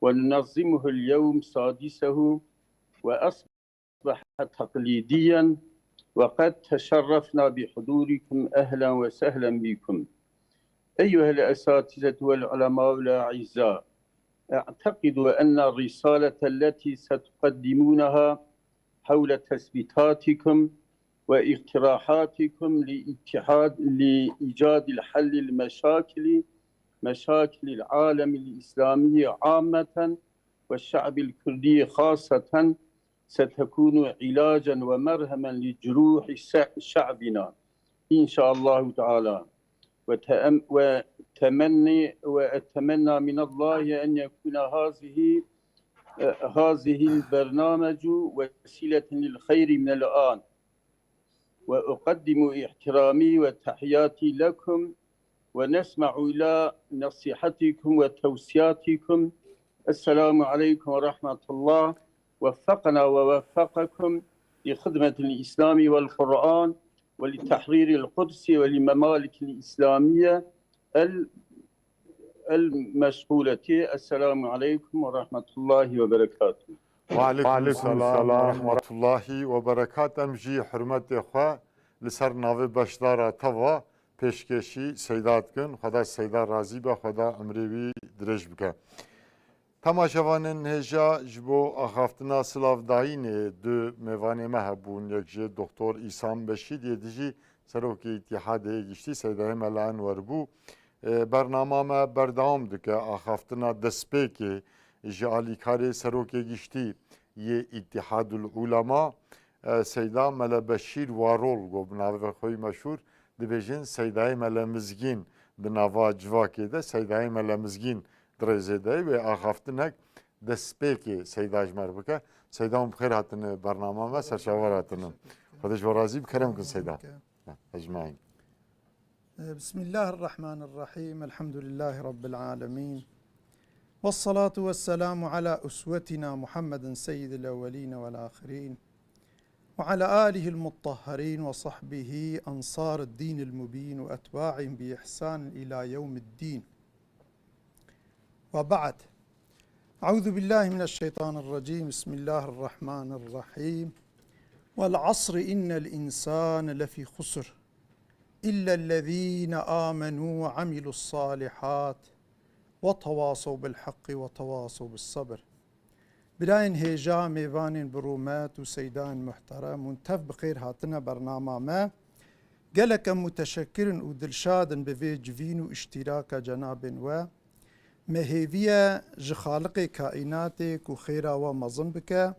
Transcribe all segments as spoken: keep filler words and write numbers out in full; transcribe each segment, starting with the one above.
وننظمه اليوم سادسه، وأصبح تقليديا، وقد تشرفنا بحضوركم. أهلا وسهلا بكم. أيها الأساتذة والعلماء الأعزاء، أعتقد أن الرسالة التي ستقدمونها حول تثبيتاتكم واقتراحاتكم لاتحاد، لإيجاد الحل لمشاكل، مشاكل العالم الإسلامي عامة والشعب الكردي خاصة، ستكون علاجا ومرهما لجروح س-، شعبنا إن شاء الله تعالى. وتأم-، وتمني، وأتمنى من الله أن يكون هذه، هذه البرنامج وسيلة للخير من الآن. وأقدم احترامي وتحياتي لكم، ونسمع إلى نصيحتكم وتوصياتكم. السلام عليكم ورحمة الله. وفقنا ووفقكم لخدمة الإسلام والقرآن ولتحرير القدس ولممالك الإسلامية ال-، المشغولة. السلام عليكم ورحمة الله وبركاته. وعليكم السلام ورحمة الله وبركاته. Em jî hurmetê xwe li ser navê beşdara te ve pêşkêşî Seyda dikin. Xweda Seyda razî be, Xweda emrê wî dirêj bike. Temaşevanên hêja, ji bo axaftina silavdayînê du mêvanê me hebûn, yek jê Doktor Îsam Beşîr, yê dijî Serokê Îtîhadê Giştî Seydayê Mela Enwer bû. E, bernama me berdewam dike, axaftina destpêkê ji alîkarê Serokê Giştî yê Îtîhadul Ulema, e, Seyda Mele Beşîr Warol, ku bi navê xwe yî meşhûr dibêjin Seydayê Mele Mizgîn, di nava civakê de Seydayê Mele Mizgîn di rêzê de ye. Wê axaftinek destpêkê Seyda ji me re bike. Seyda, hûn bi xêr hatine bernama me, serçavar hatine. Xwedê ji we razî bi, kerem kin Seyda. Ecmaîn. بسم الله الرحمن الرحيم. الحمد لله رب العالمين. والصلاة والسلام على أسوتنا محمد سيد الأولين والآخرين، وعلى آله المطهرين وصحبه أنصار الدين المبين وأتباعهم بإحسان إلى يوم الدين. وبعد. أعوذ بالله من الشيطان الرجيم. بسم الله الرحمن الرحيم. والعصر إن الإنسان لفي خسر. إلا الذين آمنوا وعملوا الصالحات وتواصوا بالحق وتواصوا بالصبر. Birayên hêja, mêvanên bi rûmet û seydayên muhterem, hûn tev bi xêr hatine bernama me. Gelek em muteşekkir in û dilşad in bi vê civîn û îştîraka cenabên we. Me hêvî ye ji Xaliqê kaînatê ku xêra we mezin bike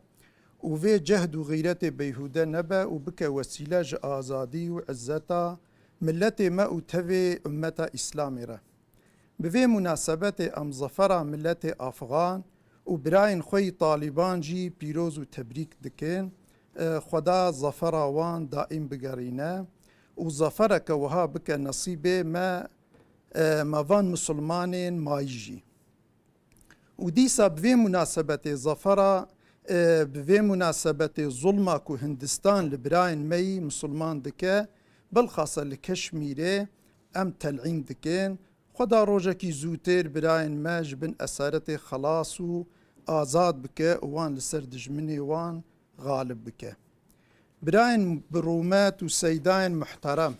û vê cehd û xîretê beyhûde nebe û bike wesîle ji azadî û izzeta miletê me û tevê ummeta Îslamê re. Bi vê munasebetê em zafera miletê Afxan û birayên xwe yî Talîban jî pîroz û tebrîk dikin. E, Xweda zafera wan daîm bigerîne û zafereke wiha bike nesîbê me, e, me van misilmanên mayî jî. Û dîsa bi vê munasebetê zafera, e, bi vê munasebetê zulma ku Hindistan li birayên me yî misilman dike, bilxasa li Keşmîrê, em telîn dikin. Xweda rojekî zûtir birayên me ji bin esaretê xelas û azad bike û wan li ser dijminê wan xalib bike. Birayên bi rûmet û seydayên muhterem.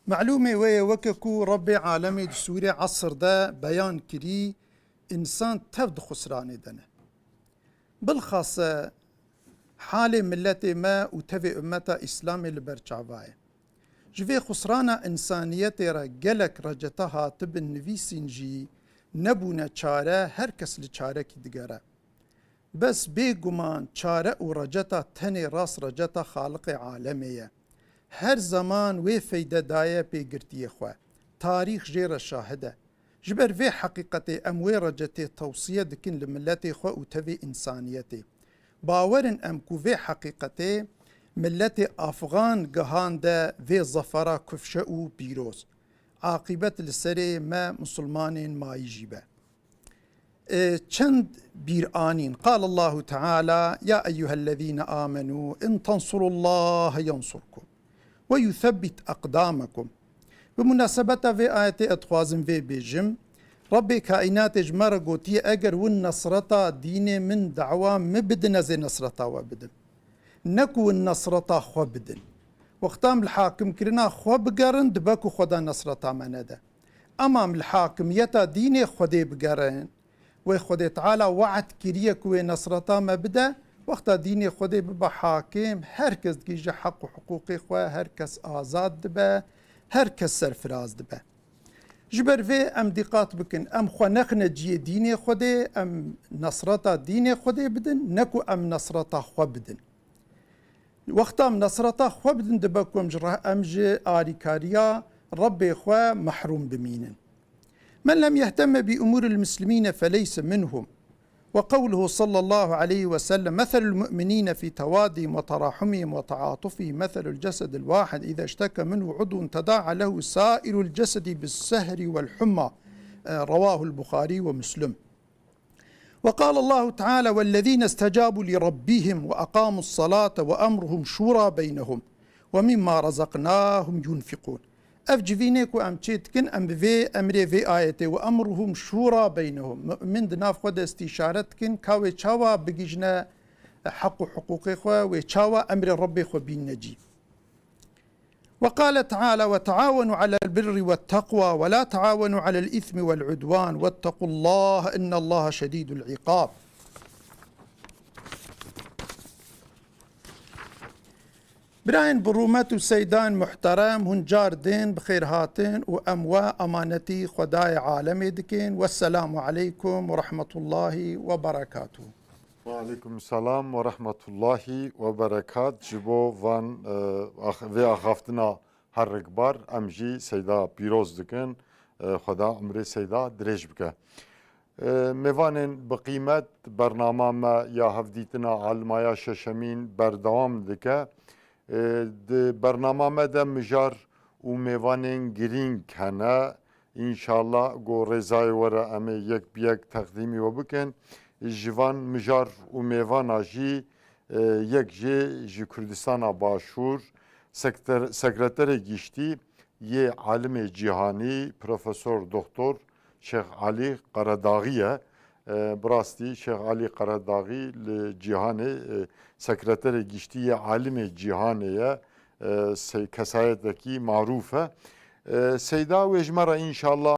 Melûmê we ye, weke ku Rebbê alemê di sûrê Esr de beyan kirî, însan tev di xusranê de ne. Bilxase halê miletê me û tevê ummeta Îslamê li ber çava ye. Ji vê xusrana însaniyetê re gelek receta hatibin nivîsîn jî nebûne çare, her kes li çarekî digere. Bes bêguman çare û receta tenê rast receta Xaliqê alemê ye. Her zeman wê feyde daye pê girtiyê xwe. Tarîx jê re şahid e. Ji ber vê heqîqetê em wê recetê tewsiye dikin li miletê xwe û tevê însaniyetê. Bawer in em ku vê heqîqetê miletê Afxan gihande vê zafera kufşe û pîroz. Aqîbet li serê me misilmanên mayî jî be. E, çend bîranîn. قال الله تعالى: يا أيها الذين آمنوا إن تنصروا الله ينصركم ويثبت أقدامكم. Bi munasebeta vê ayetê ez dixwazim vê bêjim. Rebbê kaînatê ji me re gotiye, eger win nesreta dînê min, dawa min bidin, ez ê nesreta we bidim. Ne ku win nesreta xwe bidin. Wexta em li hakimkirina xwe bigerin, dibe ku Xweda nesreta me nede. Ema em li hakimiyeta dînê Xwedê bigerin, wê Xwedê Teala we'd kiriye ku wê nesreta me bide, wexta dînê Xwedê bibe hakim, her kes digihîje heq û hiqûqê xwe, her kes azad dibe, her kes serfiraz dibe. Ji ber vê em dîqat bikin, em xwe nexine cihê dînê Xwedê, em nesreta dînê Xwedê bidin, ne ku em nesreta xwe bidin. Wexta em nesreta xwe bidin, dibe ku em ji reh-, em ji alîkariya Rebbê xwe mehrûm bimînin. من لم يهتم بأمور المسلمين فليس منهم. وقوله صلى الله عليه وسلم: مثل المؤمنين في توادهم وتراحمهم وتعاطفهم مثل الجسد الواحد إذا اشتكى منه عضو تداعى له سائر الجسد بالسهر والحمى. آه، رواه البخاري ومسلم. وقال الله تعالى: والذين استجابوا لربهم وأقاموا الصلاة وأمرهم شورى بينهم ومما رزقناهم ينفقون. Ev civînê ku em çê dikin, em bi vê emrê vê ayetê, "وأمرهم شورى بينهم." Mu'min di nav xwe de istîşare dikin, ka wê çawa bigihîjne heq û hiqûqê xwe, wê çawa emrê Rebbê xwe bînine cî. وقال تعالى: وتعاونوا على البر والتقوى ولا تعاونوا على الإثم والعدوان واتقوا الله إن الله شديد العقاب. Birayên bi rûmet û seydan muhterem, hûn car din bi xêr hatin û em we emanetî Xwedayê alemê dikin. Wesselamu aleykum ve rahmetullahi ve berekatuh. Wa aleykum selam ve rahmetullahi ve berekat. Ji bo van, e, ax-, vê axaftina her rikbar em jî Seyda pîroz dikin. E, Xweda umrê Seyda dirêj bike. E, mêvanên bi qîmet, bernama me ya hevdîtina Almaya Şeşemîn berdewam dike. E, di bernama me de mijar û mêvanên girîng hene. Înşallah go rêzayê we re em ê yek bi yek teqdîmî we bikin. Ji van mijar û mêvana jî, e, yek jê ji Kurdistana Başûr, sekter-, sekreterê giştî yê alimê cîhanî, Profesor Doktor Şêx Alî Qeredaxî ye. E, bi rastî Şêx Alî Qeredaxî li cîhanê, e, sekreterê giştî yê alimê cîhanê ye. E, se-, kesayetekî marûf e. E, Seyda wê ji me re înşallah